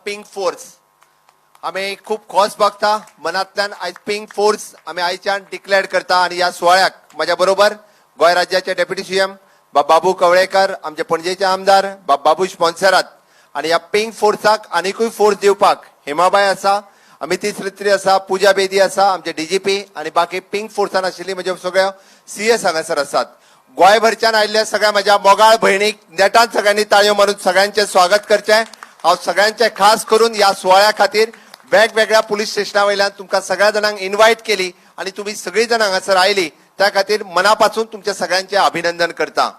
Pink force. आमी खूब खोस भोगता मनांतल्यान. आयज पिंक फोर्स आमी आयच्यान डिक्लेअर करता आनी ह्या सुवाळ्याक म्हज्या बरोबर गोंय राज्याचे डेप्युटी सीएम बाबू कवळेकर, आमचे पणजेचे आमदार बाबूश मोन्सेरात आनी ह्या पिंक फोर्साक आनिकूय फोर्स दिवपाक हेमाबाय आसा, अमिती श्रित्री आसा, पुजा बेदी आसा, आमचे डीजीपी आनी बाकी पिंक फोर्सान आशिल्ली म्हणजे सगळ्यो सीएस हांगासर आसात. गोंयभरच्यान आयिल्ल्या सगळ्या म्हज्या मोगाळ भयणीक नेटान सगळ्यांनी ताळयो मारून सगळ्यांचें स्वागत करचें. हांव सगळ्यांचें खास करून ह्या सुवाळ्या खातीर वेगवेगळ्या पुलीस स्टेशना वयल्यान तुमकां सगळ्या जाणांक इन्वायट केली आनी तुमी सगळीं जाणां हांगासर आयली, त्या खातीर मनापासून तुमच्या सगळ्यांचें अभिनंदन करता.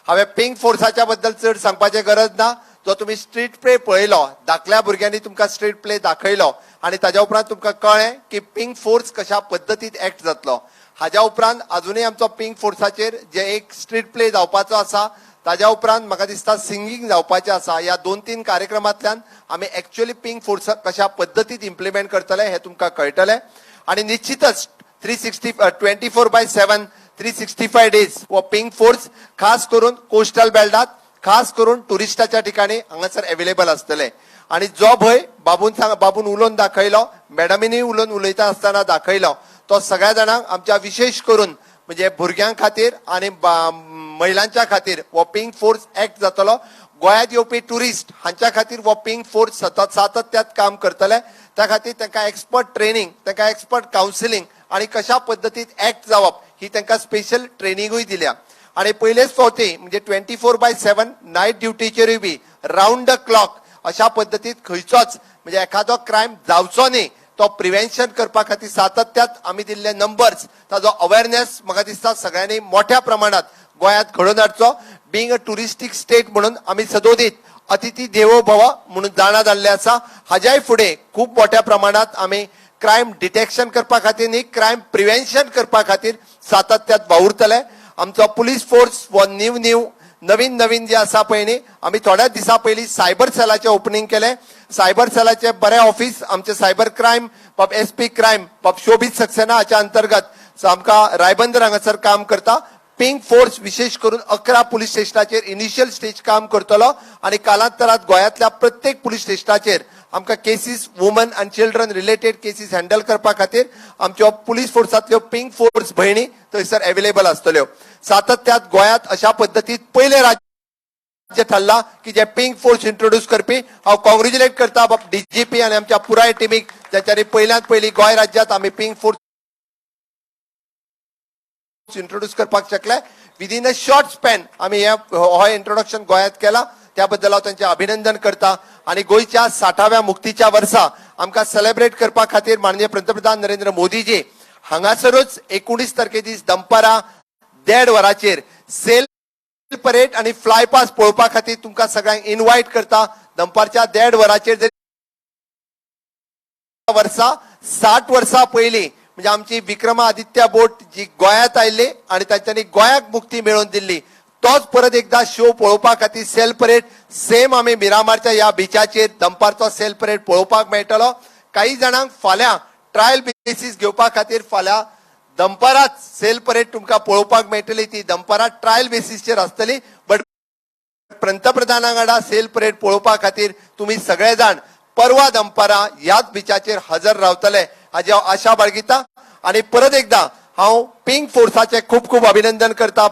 हांवें पिंक फोर्साच्या बद्दल चड सांगपाचें गरज ना. जो तुमी स्ट्रीट प्ले पळयलो, धाकल्या भुरग्यांनी तुमकां स्ट्रीट प्ले दाखयलो आनी ताज्या उपरांत तुमकां कळ्ळें की पिंक फोर्स कशा पद्दतीत एक्ट जातलो. हाज्या उपरांत अजुनूय आमचो पिंक फोर्साचेर जे एक स्ट्रीट प्ले जावपाचो आसा, ताज्या उपरांत म्हाका दिसता सिंगींग जावपाचें आसा. ह्या दोन तीन कार्यक्रमांतल्यान आमी एक्च्युअली पिंक फोर्स कशा पद्दतीत इम्प्लिमेंट करतले हें तुमकां कळटलें. आनी निश्चितच 360, 24/7, 365 days हो पिंक फोर्स खास करून कोस्टल बेल्टात, खास करून टुरिस्टाच्या ठिकाणी हांगासर अवेलेबल आसतले. आणि जो भंय बाबून सांग, बाबून उलोवन दाखयलो, मॅडमीनी उलोवन उलयता आसतना दाखयलो, तो सगळ्या जाणांक आमच्या विशेष करून म्हणजे भुरग्यां खातीर आनी महिलांच्या खातीर हो पिंक फोर्स एक्ट जातलो. गोंयांत येवपी टुरिस्ट हांच्या खातीर हो पिंक फोर्स सतत सातत्यात काम करतले. त्या खातीर तांकां एक्सपर्ट ट्रेनिंग, तांकां एक्सपर्ट कावन्सिलिंग आनी कशा पद्दतीत एक्ट जावप ही तांकां स्पेशल ट्रेनिंगूय दिल्या. आणि पयलेच फावटी म्हणजे 24/7 नायट ड्युटीचेरूय बी रावंड the clock अशा पद्दतीत खंयचोच म्हणजे एखादो क्रायम जावचो न्ही, तो प्रिव्हेन्शन करपा खातीर सातत्यात आमी दिल्ले नंबर्स, ताजो अवेरनेस म्हाका दिसता सगळ्यांनी मोठ्या प्रमाणात गोंयांत घडोवन हाडचो. बिंग अ टुरिस्टीक स्टेट म्हणून आमी सदोदीत अतिथी देवो भव म्हणून जाणा जाल्ले आसा. हाज्याय फुडें खूब मोठ्या प्रमाणात आमी क्रायम डिटेक्शन करपा खातीर न्ही, क्रायम प्रिव्हेन्शन करपा खातीर सातत्यात वावुरतले. आमचो पुलीस फोर्स हो न्यू न्यू, नवीन नवीन जे आसा पळय न्ही, आमी थोड्याच दिसां पयलीं सायबर सेलाचें ओपनिंग केलें. सायबर सेलाचे बरे ऑफिस आमचे सायबर क्रायम बाब एसपी क्रायम बाब शोभीत सक्सेना हाच्या अंतर्गत आमकां रायबंदर हांगासर काम करता. पिंक फोर्स विशेष करून 11 पुलीस स्टेशनाचेर इनिशियल स्टेज काम करतलो आनी कालांतरात गोंयांतल्या प्रत्येक पुलीस स्टेशनाचेर आमकां cases, woman and children related cases handle करपा खातीर आमच्यो पुलीस फोर्सांतल्यो पिंक फोर्स भयणी थंयसर अवेलेबल आसतल्यो. सातत्यात गोंयांत अशा पद्दतीत पयलें राज्य ठरला की जे पिंक फोर्स इंट्रोड्यूस करपी. हांव कॉंग्रेच्युलेट करता बाब डीजीपी आनी आमच्या पुराय टिमीक, ज्यांच्यानी पयल्यात पयली गोंय राज्यात आमी पिंक फोर्स इंट्रोड्यूस करपाक शकले. विदीन अ शॉर्ट स्पॅन आमी हे हो इंट्रोडक्शन गोंयांत केला, त्या बद्दल हांव तांचें अभिनंदन करता. आनी गोंयच्या 60व्या मुक्तीच्या वर्सा आमकां सेलेब्रेट करपा खातीर माननीय पंतप्रधान नरेंद्र मोदीजी हांगासरूच 19 तारखे दीस दनपारां 1:30 वरांचेर सेल परेड आनी फ्लाय पास पळोवपा खातीर तुमकां सगळ्यांक इन्वायट करता. दनपारच्या 1:30 वरांचेर जरी वर्सा, 60 वर्सां पयलीं म्हणजे आमची विक्रमादित्य बोट जी गोंयांत आयिल्ली आनी तांच्यांनी गोंयाक मुक्ती मेळोवन दिल्ली, तोच परत एकदा शो पळोवपा खातीर सेल परेड सेम आमी मिरामारच्या ह्या बिचाचेर दनपारचो सेल परेड पळोवपाक मेळटलो. काही जाणांक फाल्यां ट्रायल बेसीस घेवपा खातीर फाल्यां दनपारात सेल परेड तुमकां पळोवपाक मेळटली. ती दनपारात ट्रायल बेसीसचेर आसतली, बट पंतप्रधाना वांगडा सेल परेड पळोवपा खातीर तुमी सगळे जाण परवा दनपारां ह्याच बिचाचेर हजर रावतले हाजी हांव आशा बाळगिता. आणि परत एकदा हांव पिंक फोर्साचे खूब खूब अभिनंदन करता.